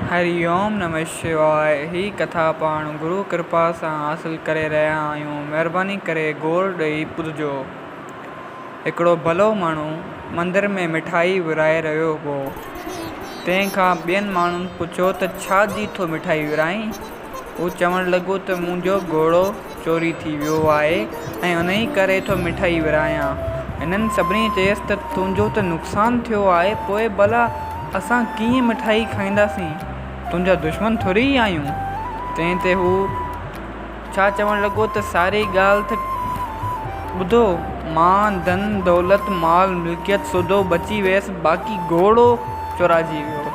هري اوم نمه شواء هي ڪٿا پاڻ گرو ڪرپا سان حاصل ڪري رهيا آهيون مهرباني ڪري غور ڏئي ٻڌجو. هڪڙو ڀلو ماڻهو مندر ۾ مٺائي ورهائي رهيو هو. تنهن کان ٻين ماڻهن پڇيو ته ڇا جي ٿو مٺائي ورهائين؟ هو چوڻ لڳو ته منهنجو گهوڙو چوري ٿي ويو آهي ۽ انهي ڪري ٿو مٺائي ورهايان. هنن سڀني چيس ته تنهنجو ته نقصان ٿيو آهي پوء ڀلا اسان ڪيئن مٺائي کائينداسين؟ تنهنجا دشمن ٿوري ئي آهيون. تنهن تي هو ڇا چوڻ لڳو ته ساري ڳالهه ته ٻڌو، مان ڌن دولت مال ملڪيت سوڌو بچي ويس باقي گهوڙو چورائجي ويو.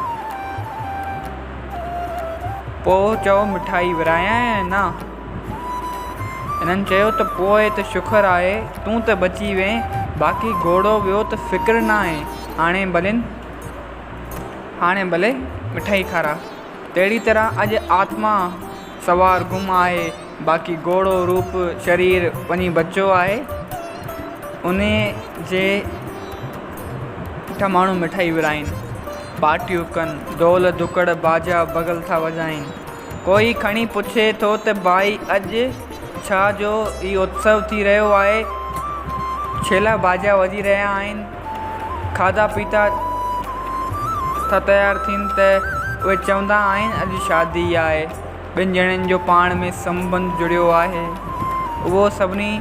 پوء چئو مٺائي ورهايان يا نه؟ هنن چيو ته پوء ته شڪر آهي تون ته بچي وئين باقي گهوڙو ويو ته فڪر ناهي هاڻي ڀلي مٺائي کاراء. تهڙي طرح اڄ آتما سوار گم آهي باقي گهوڙو روپ شرير وڃي بچيو آهي انهي جي پٺيان ماڻهو مٺائي ورهائين پارٽيون ڪن دول ڌڪڙ باجا بغل ٿا وڄائين ڪوئي کڻي پڇي ٿو ته ڀائي اڄ ڇا جو هي اتسو ٿي رهيو آهي ڇيلا باجا وڄي رهيا آهن کاڌا پيتا ٿا تيار ٿين ته اهي چوندا آهن اڄ شادي آهي ٻن ڄڻن جو پاڻ ۾ سنٻنڌ جڙيو آهي اهو سڀني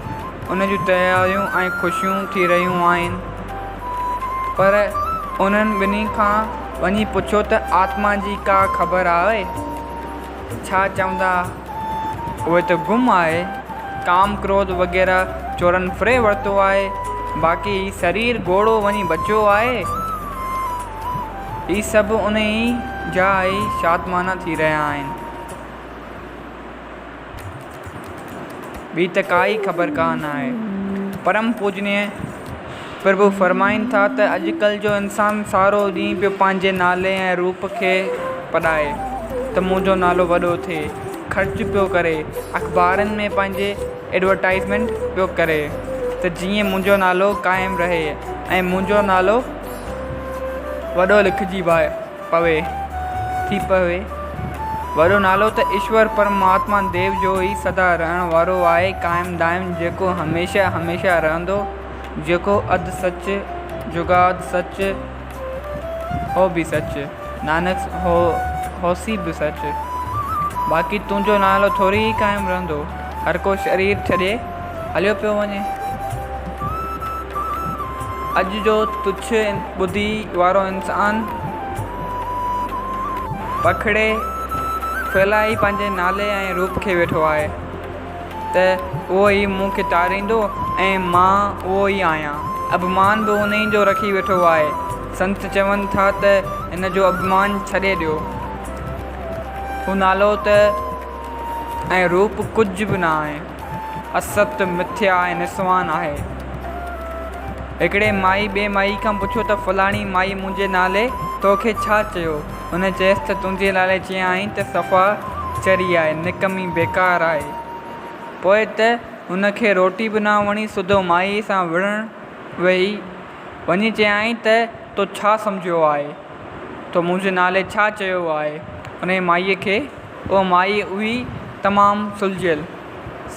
ان جون تياريون ۽ خوشيون ٿي رهيون آهن پر انهن ٻنهي کان وڃي پڇو ته آتما جي ڪا خبر آهي ڇا چوندا اهي ته گم آهي، ڪام ڪروڌ وغيره چورن ڦري ورتو آهي، باقي هي سرير گهوڙو وڃي بچيو آهي. هي سڀ انهي جا ئي شادمانا ٿي رهيا آهن. ٻي ته ڪائي خبر ڪانه آهي. پرم پوڄنيه پرڀو فرمائين ٿا ته اڄڪلهه جو انسان سارو ڏينهن پيو پنهنجي نالي ۽ روپ کي پڏائي ته منهنجو نالو وڏو ٿئي، خرچ پيو ڪري، اخبارن ۾ پنهنجي ايڊورٽائيزمينٽ پيو ڪري ته جيئن منهنجو نالو قائم رهي ۽ منهنجو نالو وڏو لکجي پوي، ٿي پوي. وڏو نالو ته ايشور پرماتما ديو جو ئي سدا رهڻ وارو آهي، قائم دائم، جيڪو هميشه هميشه رهندو، جيڪو اڌ سچ، جگاد سچ، هو به سچ، نانڪ هوسي به سچ. باقي تنهنجو نالو ٿوري ئي قائم رهندو، هر ڪو شرير ڇڏي هليو پيو وڃي. اڄ جو تڇ ٻڌي وارو انسان پکڙي ڦهلائي پنهنجي نالي ۽ روپ کي ويٺو آهي ته اهو ئي مون کي تاريندو ۽ مان اهو ئي آهيان. اڀمان به انهي جو رکي ويٺو آهي. سنت چون ٿا ته هن جو اڀمان ڇڏي ڏيو. هو نالو ته ۽ روپ ڪجهه به نه آهي. است، مٿيا ۽ نسوان آهي. هڪڙي مائي ٻي مائي کان پڇيو ته فلاڻي مائي منهنجي نالي تو کي ڇا چيو؟ هن چيس ته تنهنجي نالي چيائين ته صفا چري آهي، نڪمي، بيڪار آهي. پوء ته هن کي روٽي به نه وڻي، سڌو مائيء سان وڙهڻ ويئي. وڃي چيائين ته تو ڇا سمجهيو آهي؟ تو منهنجي نالي ڇا چيو آهي؟ انهيء مائيء کي اها مائي هئي تمام سلجهيل،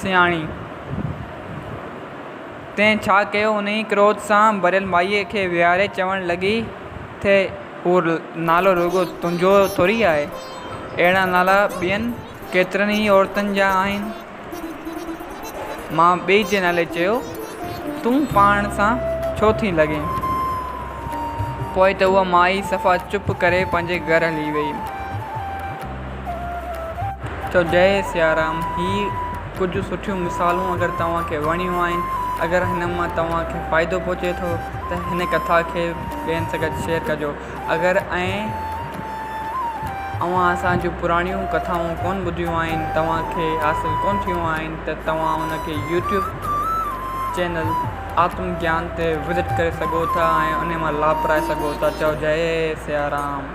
سياڻي. تنهن ڇا ڪيو، انهيء ڪروڌ سان ڀريل مائيء کي ويهاري چوڻ لڳي ته اهو نالو رڳو تنهنجو ٿوري آهي، اهڙا نالا ٻين ڪيترن ئي عورتن جا آهن. مان ٻئي جي نالي چيو، تون پاڻ سان ڇو ٿي لڳين؟ پوء ته اها مائي صفا چپ ڪري پنهنجي گهر هلي ويئي. چئو جئي سيارام هي ڪجهه سٺيون مثالون اگر توهان کي وڻيون آهن اگر هن مان توهان کي فائدو پهچي ٿو ته هن ڪٿا کي ٻين سان گڏ شيئر ڪجو اگر ۽ اوهان اسان جون پراڻيون ڪٿائون ڪونه ٻڌيون آهن توهان کي حاصل ڪونه ٿيون آهن ته توهان ان کي يوٽيوب چينل آتم گيان تي وزٽ ڪري سگهو ٿا ۽ انهي مان لاڀ پرائي سگهو ٿا چئو جئي سيارام.